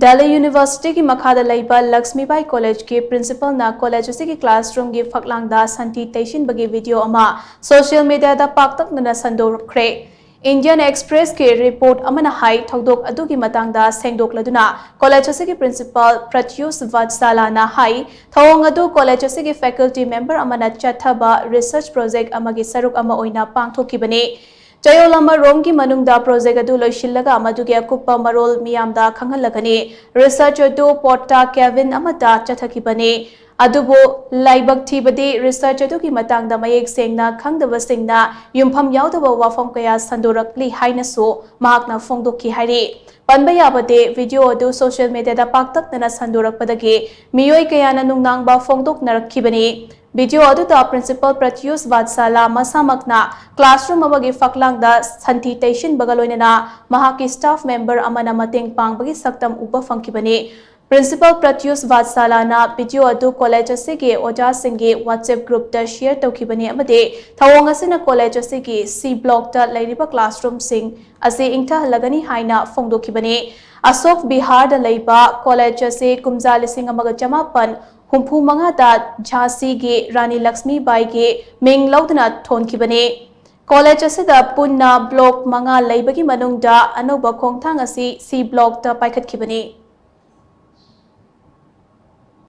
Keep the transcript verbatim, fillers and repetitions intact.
ꯗꯦꯜꯂꯤ ꯌꯨꯅꯤꯚꯔꯁꯤꯇꯤꯒꯤ ꯃꯈꯥꯗ ꯂꯩꯕ ꯂꯛꯁꯃꯤꯕꯥꯏ ꯀꯣꯂꯦꯖꯀꯤ ꯄ꯭ꯔꯤꯟꯁꯤꯄꯜꯅ ꯀꯣꯂꯦꯖ ꯑꯁꯤꯒꯤ ꯀ꯭ꯂꯥꯁꯔꯨꯝꯒꯤ ꯐꯛꯂꯥꯡꯗ ꯁꯟꯊꯤ ꯇꯩꯁꯤꯟꯕꯒꯤ ꯚꯤꯗꯤꯑꯣ ꯑꯃ ꯁꯣꯁꯤꯌꯦꯜ ꯃꯤꯗꯤꯌꯥꯗ ꯄꯥꯛꯇꯛꯅꯅ ꯁꯟꯗꯣꯔꯛꯈ꯭ꯔꯦ꯫ ꯏꯟꯗꯤꯌꯟ ꯑꯦꯛꯁꯄ꯭ꯔꯦꯁꯀꯤ ꯔꯤꯄꯣꯔꯠ ꯑꯃꯅ ꯍꯥꯏ, ꯊꯧꯗꯣꯛ ꯑꯗꯨꯒꯤ ꯃꯇꯥꯡꯗ ꯁꯦꯡꯗꯣꯛꯂꯗꯨꯅ ꯀꯣꯂꯦꯖ ꯑꯁꯤꯒꯤ ꯄ꯭ꯔꯤꯟꯁꯤꯄꯜ ꯄ꯭ꯔꯠꯌꯨꯁ ꯚꯠꯁꯥꯂꯥꯅ ꯍꯥꯏ, ꯊꯧꯑꯣꯡ ꯑꯗꯨ ꯀꯣꯂꯦꯖ ꯑꯁꯤꯒꯤ ꯐꯦꯀꯜꯇꯤ ꯃꯦꯝꯕꯔ ꯑꯃꯅ ꯆꯠꯊꯕ ꯔꯤꯁꯔꯆ ꯄ꯭ꯔꯣꯖꯦꯛ ꯑꯃꯒꯤ ꯁꯔꯨꯛ ꯑꯃ ꯑꯣꯏꯅ ꯄꯥꯡꯊꯣꯛꯈꯤꯕꯅꯤ꯫ ꯆꯌꯣꯜ ꯑꯃꯔꯣꯝꯒꯤ ꯃꯅꯨꯡꯗ ꯄ꯭ꯔꯣꯖꯦꯛ ꯑꯗꯨ ꯂꯣꯏꯁꯤꯜꯂꯒ ꯃꯗꯨꯒꯤ ꯑꯀꯨꯞꯄ ꯃꯔꯣꯜ ꯃꯤꯌꯥꯝꯗ ꯈꯪꯍꯜꯂꯒꯅꯤ꯫ ꯔꯤꯁꯔꯆ ꯑꯗꯨ ꯄꯣꯠꯇ ꯀꯦꯕꯤꯟ ꯑꯃꯗ ꯆꯠꯊꯈꯤꯕꯅꯤ꯫ ꯑꯗꯨꯕꯨ ꯂꯥꯏꯕꯛ ꯊꯤꯕꯗꯤ, ꯔꯤꯁꯔꯆ ꯑꯗꯨꯒꯤ ꯃꯇꯥꯡꯗ ꯃꯌꯦꯛ ꯁꯦꯡꯅ ꯈꯪꯗꯕꯁꯤꯡꯅ ꯌꯨꯝꯐꯝ ꯌꯥꯎꯗꯕ ꯋꯥꯐꯝ ꯀꯌꯥ ꯁꯟꯗꯣꯔꯛꯂꯤ ꯍꯥꯏꯅꯁꯨ ꯃꯍꯥꯛꯅ ꯐꯣꯡꯗꯣꯛꯈꯤ ꯍꯥꯏꯔꯤ꯫ ꯄꯟꯕ ꯌꯥꯕꯗꯤ, ꯚꯤꯗꯤꯑꯣ ꯑꯗꯨ ꯁꯣꯁꯤꯌꯦꯜ ꯃꯤꯗꯤꯌꯥꯗ ꯄꯥꯛꯇꯛꯅꯅ ꯁꯟꯗꯣꯔꯛꯄꯗꯒꯤ ꯃꯤꯑꯣꯏ ꯀꯌꯥꯅ ꯅꯨꯡꯅꯥꯡꯕ ꯐꯣꯡꯗꯣꯛꯅꯔꯛꯈꯤꯕꯅꯤ꯫ ꯚꯤꯗꯤꯑꯣ ꯑꯗꯨꯗ ꯄ꯭ꯔꯤꯟꯁꯤꯄꯜ ꯄ꯭ꯔꯠꯌꯨꯁ ꯚꯠꯁꯥꯂꯥ ꯃꯁꯥꯃꯛꯅ ꯀ꯭ꯂꯥꯁꯔꯨꯝ ꯑꯃꯒꯤ ꯐꯛꯂꯥꯡꯗ ꯁꯟꯊꯤ ꯇꯩꯁꯤꯟꯕꯒ ꯂꯣꯏꯅꯅ ꯃꯍꯥꯛꯀꯤ ꯁ꯭ꯇꯥꯐ ꯃꯦꯝꯕꯔ ꯑꯃꯅ ꯃꯇꯦꯡ ꯄꯥꯡꯕꯒꯤ ꯁꯛꯇꯝ ꯎꯕ ꯐꯪꯈꯤꯕꯅꯤ꯫ ꯄ꯭ꯔꯤꯟꯁꯤꯄꯜ ꯄ꯭ꯔꯠꯌꯨꯁ ꯚꯠꯁꯥꯂꯥꯅ ꯚꯤꯗꯤꯑꯣ ꯑꯗꯨ ꯀꯣꯂꯦꯖ ꯑꯁꯤꯒꯤ ꯑꯣꯖꯥꯁꯤꯡꯒꯤ WhatsApp ꯒ꯭ꯔꯨꯞꯇ ꯁꯤꯌꯔ ꯇꯧꯈꯤꯕꯅꯤ ꯑꯃꯗꯤ ꯊꯧꯑꯣꯡ ꯑꯁꯤꯅ ꯀꯣꯂꯦꯖ ꯑꯁꯤꯒꯤ ꯁꯤ ꯕ꯭ꯂꯣꯛꯇ ꯂꯩꯔꯤꯕ ꯀ꯭ꯂꯥꯁꯔꯨꯝꯁꯤꯡ ꯑꯁꯤ ꯏꯪꯊꯍꯜꯂꯒꯅꯤ ꯍꯥꯏꯅ ꯐꯣꯡꯗꯣꯛꯈꯤꯕꯅꯤ꯫ ꯑꯁꯣꯛ ꯕꯤꯍꯥꯔꯗ ꯂꯩꯕ ꯀꯣꯂꯦꯖ ꯑꯁꯤ ꯀꯨꯝꯖꯥ ꯂꯤꯁꯤꯡ ꯑꯃꯒ ꯆꯃꯥꯄꯟ ꯍꯨꯝꯐꯨ ꯃꯉꯥꯗ ꯖꯥꯟꯁꯤꯒꯤ ꯔꯥꯅꯤ ꯂꯛꯁꯃꯤꯕꯥꯏꯒꯤ ꯃꯤꯡ ꯂꯧꯗꯨꯅ ꯊꯣꯟꯈꯤꯕꯅꯤ꯫ ꯀꯣꯂꯦꯖ ꯑꯁꯤꯗ ꯄꯨꯟꯅ ꯕ꯭ꯂꯣꯛ ꯃꯉꯥ ꯂꯩꯕꯒꯤ ꯃꯅꯨꯡꯗ ꯑꯅꯧꯕ ꯈꯣꯡꯊꯥꯡ ꯑꯁꯤ ꯁꯤ ꯕ꯭ꯂꯣꯛꯇ ꯄꯥꯏꯈꯠꯈꯤꯕꯅꯤ꯫